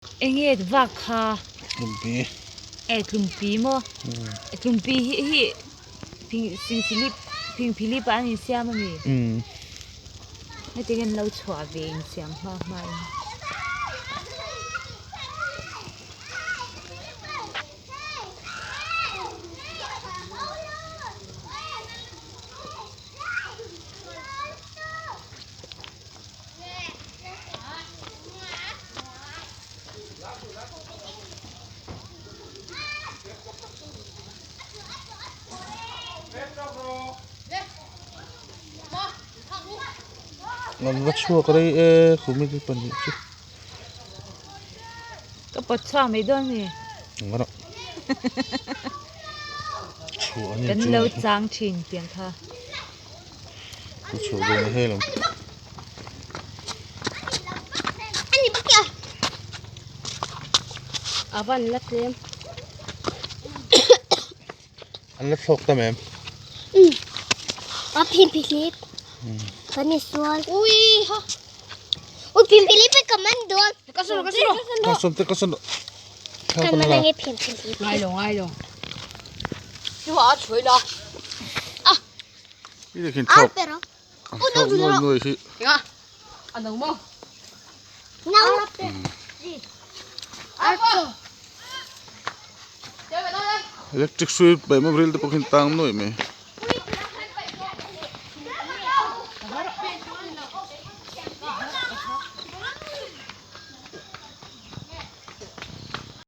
Enge vak kha? Tlumpi. E tlumpi maw? Tlumpi hi hi phingsilip phingphilip ah an insiam a mi? Hetiang an lo chhuah ve insiam hma hma in. An va chhuak rei e khumi te pahnih chu. Ka pawt chhuak mai dawn a ni. Engmah chhuah a ni Kan chu. lo chang thin tiang kha. Ka chhuah dawn a hel ang. A van la tlem. An la thlawk ta mem. A phimphilip. Kan i sual. Ui ha. Ui phimphilip ka man dawn. Ka solo ka solo. Ka sawm te ka sawm. Kan man ange phimphilip. Ngai lo ngai lo. Chu a chhui la. I le khin thlawk. Pero. An thlawk nuai nuai hi. Nga. A no mo. No. Electric hrui paih mawm ril te pawh khin tang nuai mai.